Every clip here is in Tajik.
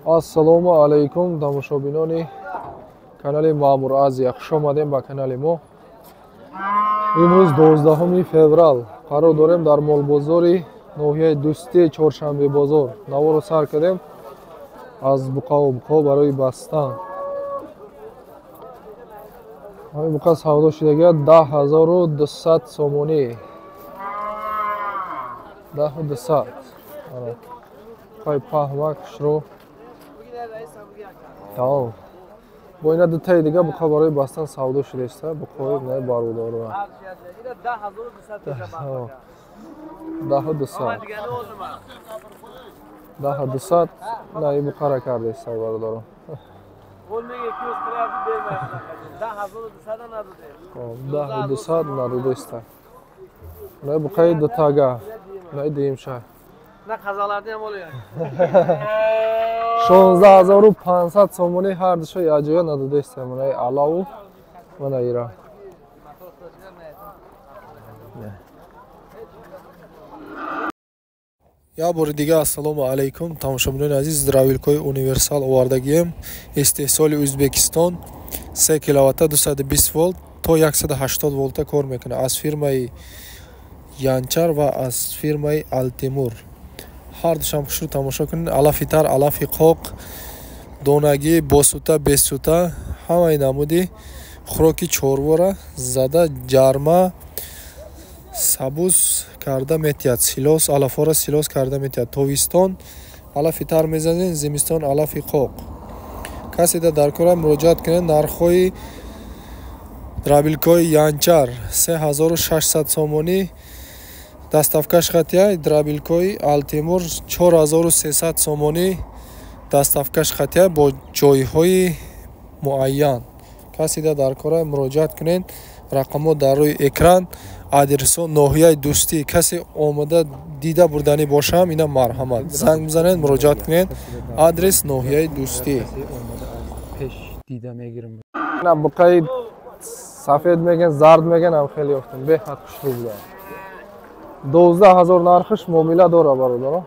Ассалому алайкум, тамошобинони канали Маъмур Азия. Хуш омадем ба канали мо. Имрӯз 12 феврал қарор дорем дар молбозори ноҳияи Дӯстии Чоршанбе бозор. Наворо сар кардем аз буқаву буқо барои бастан. Ҳамин буқа савдо шудагия 10200 сомонӣ. 10200. Пай паҳмак шуро. Тамом. Бо ина дутаи дига буқа барои бастан савдо шудааст, буқои на бародаро. 10200. 10200 на ин буқара кардааст бародаро. 10200 надодааст. На буқаи дутага, на дуюмша. На қазаларди ҳам олия. 16500 сомонӣ ҳар душо якҷоя надодааст. Манаи алаву мана ира. Як бори дига ассалому алайкум, тамошобинони азиз, дравилкои универсал овардагием. Истеҳсоли Ӯзбекистон, 3 киловатта 220 волт то 180 волта кор мекунад. Аз фирмаи Янчар ва аз фирмаи Алтимур. Ҳар душам хушрӯ тамошо кунед. Алафи тар, алафи қоқ, донагӣ, босута, бесута, ҳамаи намуди хӯроки чорвора зада ҷарма сабуз карда метиҳад. Силос, алафҳоро силос карда метиҳад. Тобистон алафи тар мезанед, зимистон алафи қоқ. Касе дар кора муроҷиат кунед. Нархҳои драбилкои Янчар 3600 сомонӣ, доставкаш хатия. Драбилкои Алтимур 4300 сомонӣ, доставкаш хатия бо ҷойҳои муайян. Касе дар кора муроҷиат кунед. Рақамҳо дар рӯи экран, адресҳо ноҳияи Дӯстӣ. Касе омада дида бурданӣ бошам, ина марҳамат, занг бизанед, муроҷиат кунед. Адрес ноҳияи Дӯстӣ. Ина буқаи сафед мегӯян, зард мегӯян, ҳам хеле ёфтем. Беҳад хушрӯ буда. 12000 нархш муомила дора бародаро.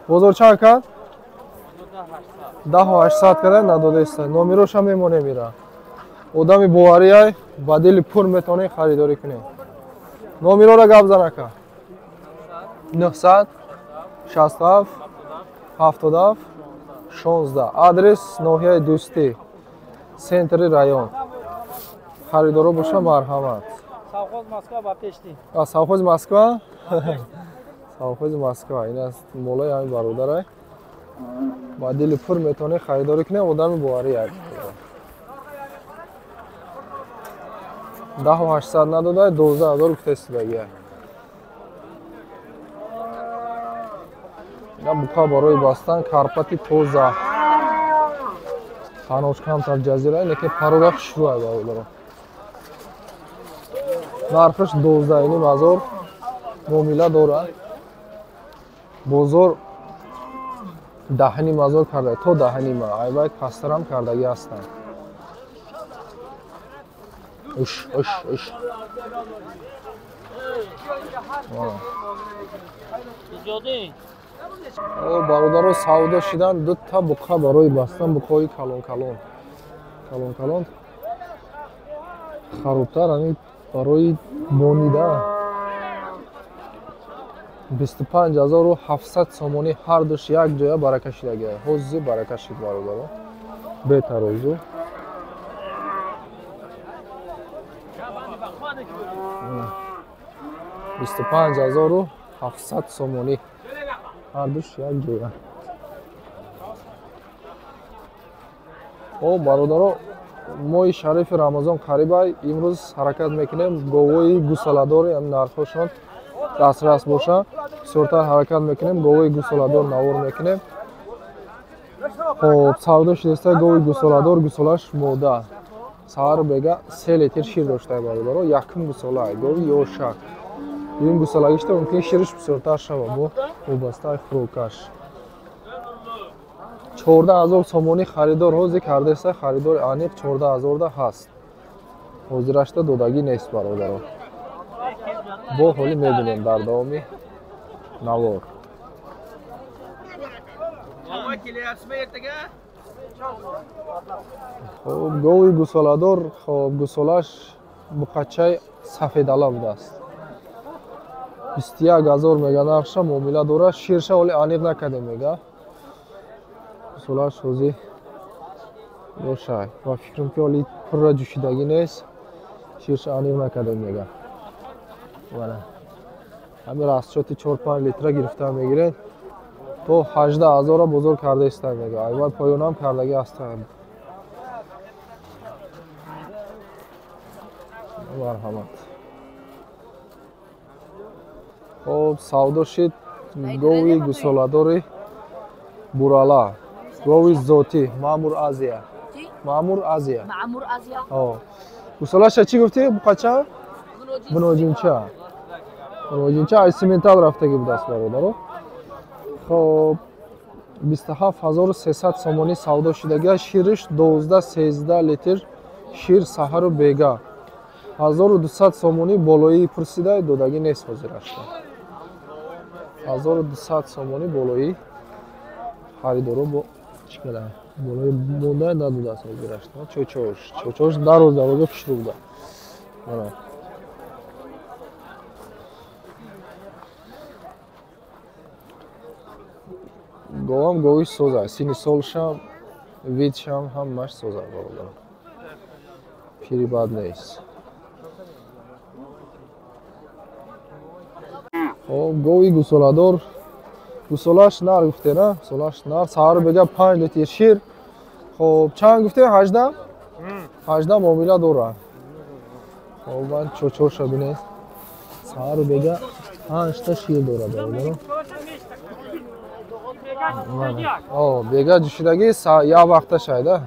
Бозор чанд кард? 10800 карда надодааст. Номероша мемонем ира. Одами боварӣ ба дили пур метавонед харидорӣ кунед. Номерора гап зан ака. 967 77 16. Адрес ноҳияи Дӯстӣ, центри район. Харидоро боша марҳамат. Совхоз Москва ба пешти. Совхоз Москва? Совхоз Москва. Ин аст молои ҳамин бародарай. Ба дили пур метавонед харидорӣ кунед, одами боварӣ. 10800 надода, 12000 гуфтаистодагия. Ина буқа барои бастан, карпати тоза. Танош камтар ҷазира, лекин парора хушрӯ ай бародаро. Нархаш 12500 муомила дорад. Бозор 10500 карда, то 105 айбай пасттарам кардагӣ ҳастанд. Уш, уш, уш. Бародаро савдо шидан дута буқа барои бастан, буқои калон калон. Калон калон. Харобтар ҳамин барои монида. 25700 сомонӣ ҳар душ як ҷоя барака шидагия. Ҳозир барака шид бародаро. Бетарозу. 25700 сомонӣ ҳар душ як ҷоя. О бародаро, моҳи шарифи Рамазон қарибай. Имрӯз ҳаракат мекунем говои гусаладори нархҳошон дастрас боша. Бисёртар ҳаракат мекунем говои гусаладор навор мекунем. Хоб, савдо шудааст гови гусаладор, гусалаш мода. Саҳар бега 3 литр шир доштае бародаро, якум гусола, гови ёшак. Дуюм гусолагишта мумкин шириш бисёртар шава бо вобастаи хӯрокаш. 14000 сомонӣ харидор ҳозир кардааст, харидори аниқ 14000 ҳаст. Ҳозирашта додагӣ нест бародаро. Бо ҳолӣ мебинем дар давоми навор. Хоб, гови гусоладор, хоб, гусолаш буқачаи сафедала будааст. 21 ҳазор мега нархша, муомила дора, ширша ҳоли аниқ накардем мега. Гусолаш ҳозир бошай. Ва фикрам ки ҳоли пурра ҷӯшидагӣ нест, ширша аниқ накардем мега. Вала. Ҳамин расчоти 4-5 литра гирифта мегиред. То 18 ҳазорро бозор карда истад мега. Айвай поёнам кардагӣ ҳастанд. Марҳамат. Хоб, савдо шид гови гусоладори бурала. Гови зотӣ, Маъмур Азия. Маъмур Азия. Маъмур Азия. О. Гусолаша чӣ гуфтӣ? Буқача? Буноҷинча. Буноҷинча аз симентал рафтагӣ будааст бародаро. Хоб, 27300 сомонӣ савдо шудагӣ, шириш 12-13 литр шир саҳару бега. 1200 сомонӣ болоӣ пурсида додагӣ нест ҳозирашта. 1200 сомонӣ болоӣ харидоро бо чӣ карданд? Болои монда надодааст ҳозирашта. Чочош, чочош дароз дароза хушрӯ буда. Мана. Говам гови соза, сини солшам, видшам ҳамаш соза бародарам. Пири бад нест. Хоб, гови гусоладор, гусолаш нар гуфте, на? Гусолаш нар, саҳар бега 5 литр шир. Хоб, чанд гуфте? 18? 18 муомила дора. Хоб, ман чочорша бинед. Саҳар бега 5 та шир дора бародарам. О, бега ҷӯшидагӣ як вақта шай, да?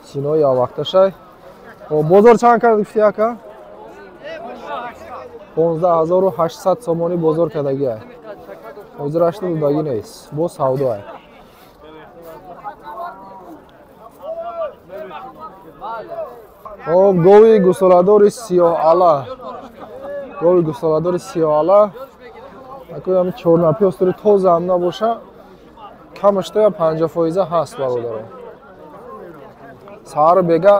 Сино як вақта шай. Хоб, бозор чанд кард гуфти ака? 15800 сомонӣ бозор кардагиай. Ҳозирашта додагӣ нест. Бо савдоай. Хоб, гови гусоладори сиёҳала. Гови гусоладори сиёҳала. Акӯ ҳами чорнапи остори тоза ҳам набоша, камашта 50% ҳаст бародаро. Саҳар бега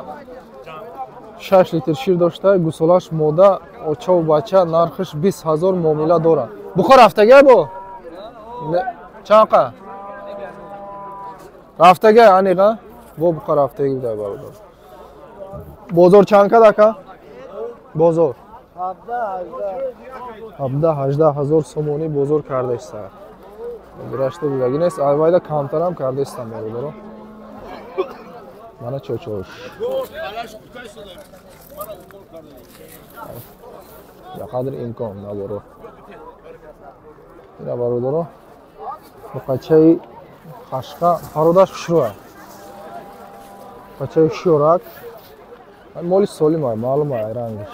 6 литр шир дошта, гусолаш мода, очаву бача, нархиш 20 ҳазор муомила дорад. Бухор рафтагиай бо? Чанд қа? Рафтагиай аниқ, а? Бо буқа рафтагӣ будай бародар. Бозор чанд кад ака? Бозор 17-18 ҳазор сомонӣ бозор карда истад. Гирашта будагӣ нест, айвайда камтарам карда истам бародаро. Мана чочош. Я қадр имкон наборо. Ина бародаро. Буқачаи қашқа пародаш хушрӯа. Буқачаи шӯрак. Моли солим ай, маълум ай рангаш.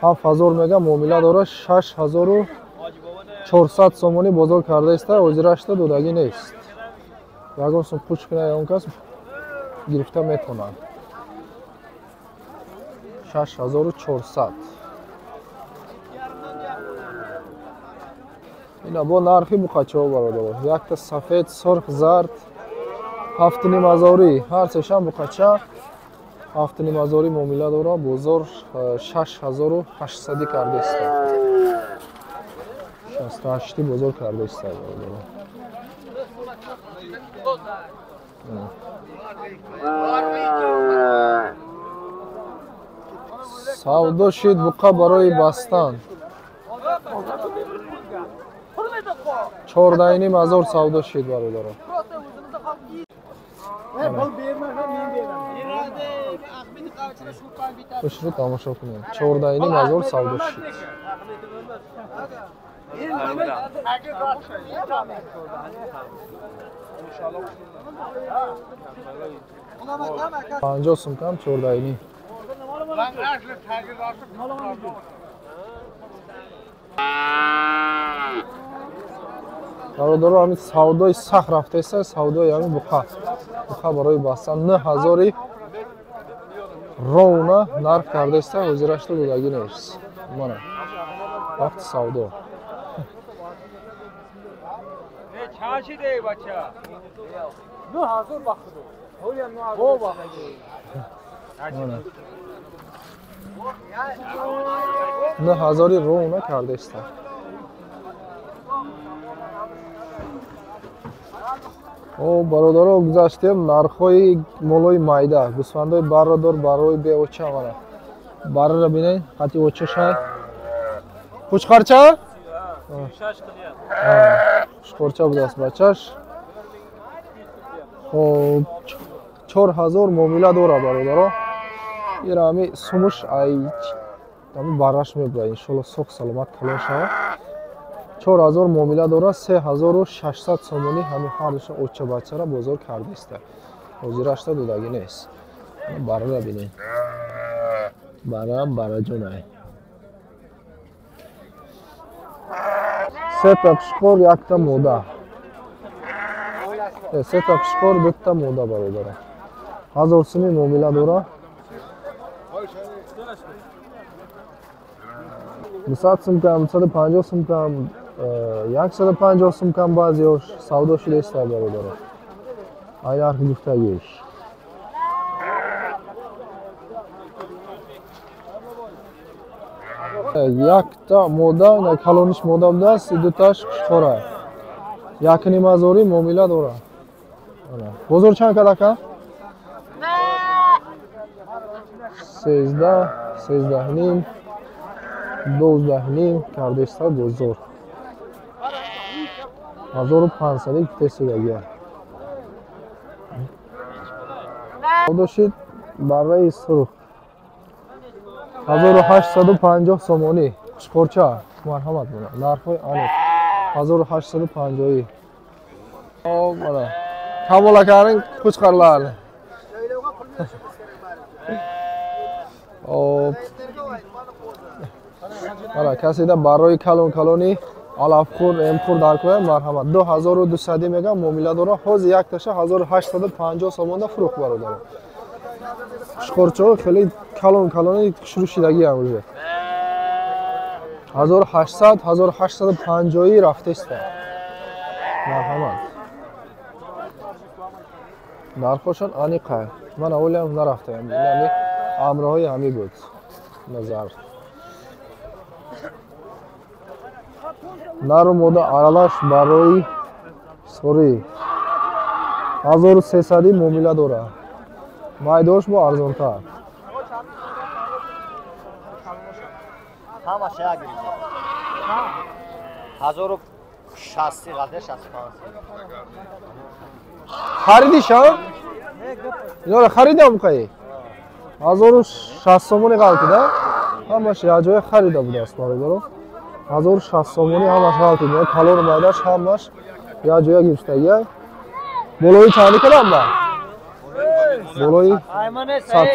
7000 мега муомила дора, 6400 сомонӣ бозор карда иста, ҳозирашта додагӣ нест. Ягон сум пуч кунад ягон кас гирифта метавонад. 6400. Ина бо нархи буқачаҳо бародаро. Якта сафед, сурх, зард 7,5 ҳазорӣ. Ҳар сешам буқача 7,5 ҳазорӣ муомила дора, бозор 6800 карда истад. 68 бозор карда истад бародаро. Савдо шид буқа барои бастан. 14,5 ҳазор савдо шид бародаро. Хушрӯ тамошо кунед. 14,5 ҳазор савдо шид. 50 сум кам 14,5. Бародаро, ҳамин савдои сахт рафтаиста, савдои ҳамин буқа. Буқа барои бастан 9000 ровна нарх кардаиста, ҳозирашта додагӣ нест. Мана вақти савдо. Не ҳазори рона кардаиста. О бародаро, гузаштем нархҳои молои майда, гӯсфандои баррадор барои беоча. Мана барра бинед, қати оча шай. Қучқарча? Қучқарча будааст бачаш. Хоб, 4000 муомила дора бародаро. Ира ҳами сумуш ай ҳами барраш мебурад, иншолло соғ саломат калон шавад. 4000 муомила дора, 3600 сомонӣ ҳами ҳардуша оча бачара бозор кардаиста. Ҳозирашта додагӣ нест. Барра бинед. Барраам барраҷонай. Сета қушқор, якта мода. Сета қушқор, дута мода бародаро. 1000 сумӣ муомила дора. 200 сум кам, 250 сум кам, 150 сум кам баъзеҳош савдо шудааста бародаро. Ай нархи гуфтагиш. Якта мода, калониш мода будааст, дуташ қушқора. 1,5 ҳазори муомила дора. Бозор чанд кад ака? 13, 13,5, 12,5 кардеста бозор. 1500 кутесидагия. Дошид барраи сурх. 1850 сомонӣ. Қушқорча. Марҳамат бона. Нархҳои аниқ. 1850. Хоб, mana. Kamol akaning qo'chqorlari. Hop. Mana касида барои калон калони алафхӯр, эмхӯр дар кӯя марҳамат. 2200 мега муомила дора. Ҳозир якташа 1850 сомонда фурӯх бародаро. Қушқорчаҳо хеле калон калони шурӯъ шидагиам уже. 1800, 1850 рафтеста. Марҳамат. Нархошон аниқа. Ман аввалиам нарафтаям. Ин амроҳои ҳами буд. Назар. Нару мода аралаш барои сори 1300 муомила дора. Майдош бо арзонтар. Ҳамаша як гирифта. 1060 ғалта 65. Харидиша? Инора харидам қай? 1060 сомонӣ ғалтида? Ҳамаш як ҷоя харида будааст бародаро. 1060 сомонӣ ҳамаш ғалтида. Калону майдаш ҳамаш як ҷоя гирифтагия. Болои чанди кардам ба? Болои 100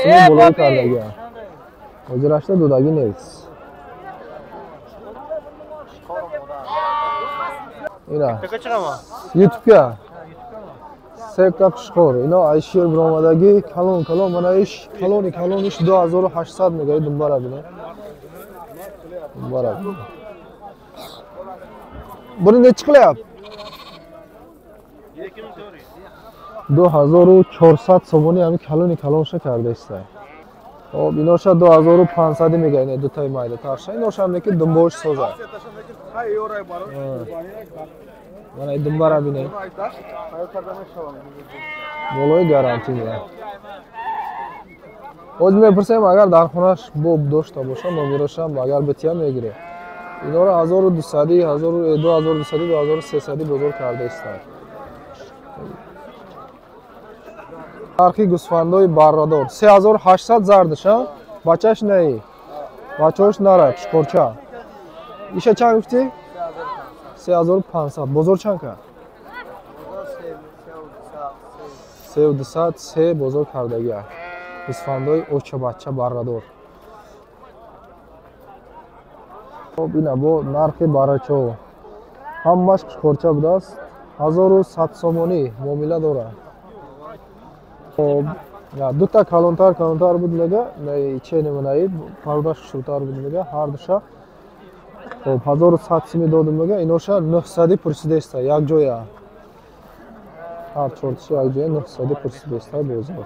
сомон болои кардагия. Ҳозирашта додагӣ нест. Ина. Ютубга. Сета қушқор. Ино айшир биромадагӣ калон калон мана иш калони калониш 2800 мегаи думбара бине. Думбара. Буни нечи qilyapti? 2400 сомонӣ ҳами калони калонша кардаиста. Хоб, иноша 2500 мега ина дутаи майда тарша. Иноша ҳам неки думбош соза. Мана ин думбара бине. Болои гарантӣ мея. Ҳозир мепурсем, агар дар хонаш боб дошта боша, номерошам агар бития мегирем. Инора 1200, 2200, 2300 бозор кардаистанд. Нархи гӯсфандои баррадор 3800 зардиша, бачаш наи. Бачаош нара, қушқорча. Иша чанд гуфтӣ? 3500. Бозор чанд кард? 3200, се бозор кардагия. Гӯсфандои оча бача баррадор. Хоб, ина бо нархи баррачо. Ҳамаш қушқорча будааст. 1100 сомонӣ муомила дорад. Хоб, дута калонтар калонтар буд мега, ченеманаи парудаш хушрӯтар буд мега, ҳар душа Хоб, 1100 суми додум мега, иноша 900 пурсидеста якҷоя. Ҳар чортиши якҷоя 900 пурсидеста бозор.